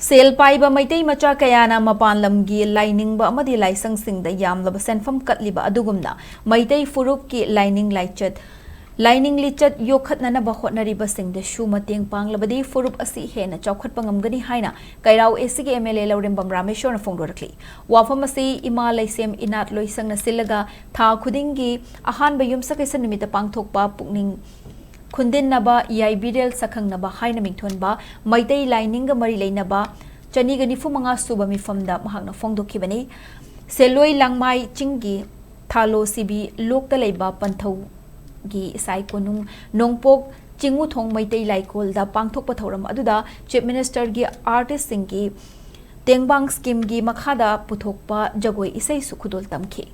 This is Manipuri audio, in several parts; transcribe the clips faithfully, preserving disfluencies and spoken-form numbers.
ꯁꯦꯜ ꯄꯥꯏꯕ ꯃꯩꯇꯩ ꯃꯆꯥ ꯀꯌꯥꯅ ꯃꯄꯥꯟ ꯂꯝꯒꯤ ꯂꯥꯏꯅꯤꯡꯕ ꯑꯃꯗꯤ ꯂꯥꯏꯁꯪꯁꯤꯡꯗ ꯌꯥꯝꯂꯕ ꯁꯦꯟꯐꯝ ꯀꯠꯂꯤꯕ ꯑꯗꯨꯒꯨꯝꯅ, ꯃꯩꯇꯩ ꯐꯨꯔꯨꯞꯀꯤ ꯂꯥꯏꯅꯤꯡ ꯂꯥꯏꯆꯠ, ꯂꯥꯏꯅꯤꯡ ꯂꯤꯆꯠ ꯌꯣꯛꯈꯠꯅꯅꯕ ꯍꯣꯠꯅꯔꯤꯕꯁꯤꯡꯗꯁꯨ ꯃꯇꯦꯡ ꯄꯥꯡꯂꯕꯗꯤ ꯐꯨꯔꯨꯞ ꯑꯁꯤ ꯍꯦꯟꯅ ꯆꯥꯎꯈꯠꯄ ꯉꯝꯒꯅꯤ ꯍꯥꯏꯅ ꯀꯩꯔꯥꯎ ꯑꯦꯁꯤꯒꯤ ꯑꯦꯝ ꯑꯦꯜ ꯑꯦ ꯂꯧꯔꯦꯝꯕꯝ ꯔꯥꯃꯦꯁꯣꯔꯅ ꯐꯣꯡꯗꯣꯔꯛꯂꯤ꯫ ꯋꯥꯐꯝ ꯑꯁꯤ ꯏꯃꯥ ꯂꯩꯁꯦꯝ ꯏꯅꯥꯠ ꯂꯣꯏꯁꯪꯅ ꯁꯤꯜꯂꯒ ꯊꯥ ꯈꯨꯗꯤꯡꯒꯤ ꯑꯍꯥꯟꯕ ꯌꯨꯝꯁꯀꯩꯁ ꯅꯨꯃꯤꯠꯇ ꯄꯥꯡꯊꯣꯛꯄ ꯄꯨꯛꯅꯤꯡ ꯈꯨꯟꯗꯤꯟꯅꯕ, ꯌꯥꯏꯕꯤꯔꯦꯜ ꯁꯛꯈꯪꯅꯕ ꯍꯥꯏꯅ ꯃꯤꯡꯊꯣꯟꯕ ꯃꯩꯇꯩ ꯂꯥꯏꯅꯤꯡꯒ ꯃꯔꯤ ꯂꯩꯅꯕ ꯆꯅꯤꯒ ꯅꯤꯐꯨ ꯃꯉꯥ ꯁꯨꯕ ꯃꯤꯐꯝꯗ ꯃꯍꯥꯛꯅ ꯐꯣꯡꯗꯣꯛꯈꯤꯕꯅꯤ꯫ ꯁꯦꯂꯣꯏ ꯂꯥꯡꯃꯥꯏ ꯆꯤꯡꯒꯤ ꯊꯥꯂꯣ ꯁꯤꯕꯤ ꯂꯣꯛꯇ ꯂꯩꯕ ꯄꯟꯊꯧꯒꯤ ꯏꯁꯥꯏ ꯀꯣꯅꯨꯡ ꯅꯣꯡꯄꯣꯛ ꯆꯤꯡꯉꯨꯊꯣꯡ ꯃꯩꯇꯩ ꯂꯥꯏꯀꯣꯜꯗ ꯄꯥꯡꯊꯣꯛꯄ ꯊꯧꯔꯝ ꯑꯗꯨꯗ ꯆꯤꯐ ꯃꯤꯅꯤꯁꯇꯔꯒꯤ ꯑꯥꯔꯇꯤꯁꯁꯤꯡꯒꯤ ꯇꯦꯡꯕꯥꯡ ꯁ꯭ꯀꯤꯝꯒꯤ ꯃꯈꯥꯗ ꯄꯨꯊꯣꯛꯄ ꯖꯒꯣꯏ ꯏꯁꯩꯁꯨ ꯈꯨꯗꯣꯜ ꯇꯝꯈꯤ꯫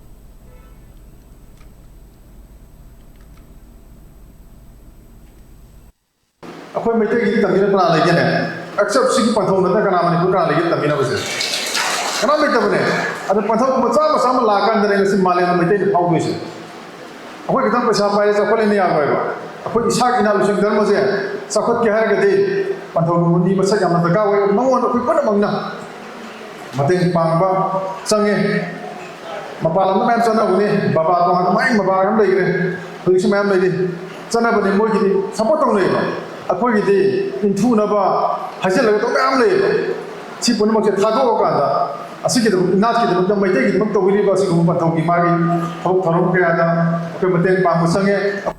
ꯑꯩꯈꯣꯏ ꯃꯩꯇꯩꯒꯤꯗꯤ ꯇꯝꯕꯤꯅ ꯀꯅꯥ ꯂꯩꯒꯦꯅꯦ? ꯑꯦꯛꯁꯦꯞ ꯁꯤꯒꯤ ꯄꯟꯊꯧ ꯅꯠꯇꯅ ꯀꯅꯥ ꯃꯅꯤꯄꯨꯔ ꯀꯅꯥ ꯂꯩꯒꯦ ꯇꯝꯕꯤꯅꯕꯁꯦ? ꯀꯅꯥꯝ ꯂꯩꯇꯕꯅꯦ꯫ ꯑꯗꯣ ꯄꯟꯊꯧ ꯃꯆꯥ ꯃꯆꯥ ꯑꯃ ꯂꯥꯛꯑꯀꯥꯟꯗꯅꯦ ꯉꯁꯤ ꯃꯥꯂꯦꯝꯒꯤ ꯃꯩꯇꯩꯅ ꯐꯥꯎꯗꯣꯏꯁꯦ꯫ ꯑꯩꯈꯣꯏ ꯈꯤꯇꯪ ꯄꯩꯁꯥ ꯄꯥꯏꯔꯦ ꯆꯥꯎꯈꯠꯂꯦꯅ ꯌꯥꯔꯣꯏꯕ꯫ ꯑꯩꯈꯣꯏ ꯏꯁꯥꯒꯤ ꯏꯅꯥꯠ ꯂꯨꯆꯤꯡ ꯙꯔꯃꯁꯦ ꯆꯥꯎꯈꯠꯀꯦ ꯍꯥꯏꯔꯒꯗꯤ ꯄꯟꯊꯧꯒꯤ ꯃꯅꯤ ꯃꯁꯛ ꯌꯥꯝꯅ ꯗꯔꯀꯥꯔ ꯑꯣꯏ꯫ ꯃꯉꯣꯟꯗ ꯑꯩꯈꯣꯏ ꯄꯨꯝꯅꯃꯛꯅ ꯃꯇꯦꯡ ꯄꯥꯡꯕ ꯆꯪꯉꯦ꯫ ꯃꯄꯥꯟ ꯂꯝꯗ ꯃꯌꯥꯝ ꯆꯠꯅꯕꯅꯤ, ꯕꯕꯥ ꯇꯣꯉꯥꯟꯅ ꯃꯥꯏ ꯕꯕꯥ ꯌꯥꯝ ꯂꯩꯈ꯭ꯔꯦ, ꯍꯧꯖꯤꯛꯁꯨ ꯃꯌꯥꯝ ꯂꯩꯔꯤ꯫ ꯆꯠꯅꯕꯅꯤ, ꯃꯣꯏꯒꯤꯗꯤ ꯁꯞꯄꯣꯔꯠ ꯇꯧꯅꯩꯕ꯫ ꯑꯩꯈꯣꯏꯒꯤꯗꯤ ꯏꯟꯊꯨꯅꯕ ꯍꯥꯏꯖꯤꯜꯂꯒ ꯇꯧꯕ ꯃꯌꯥꯝ ꯂꯩꯌꯦꯕ꯫ ꯁꯤ ꯄꯨꯝꯅꯃꯛꯁꯦ ꯊꯥꯗꯣꯛꯑꯀꯥꯟꯗ ꯑꯁꯤꯒꯤꯗꯃꯛ, ꯏꯅꯥꯠꯀꯤꯗꯃꯛꯇ, ꯃꯩꯇꯩꯒꯤꯗꯃꯛ ꯇꯧꯕꯤꯔꯤꯕ ꯑꯁꯤꯒꯨꯝꯕ ꯄꯟꯊꯧꯒꯤ ꯃꯥꯒꯤ ꯊꯕꯛ ꯊꯧꯔꯝ ꯀꯌꯥꯗ ꯑꯩꯈꯣꯏ ꯃꯇꯦꯡ ꯄꯥꯡꯕ ꯆꯪꯉꯦ꯫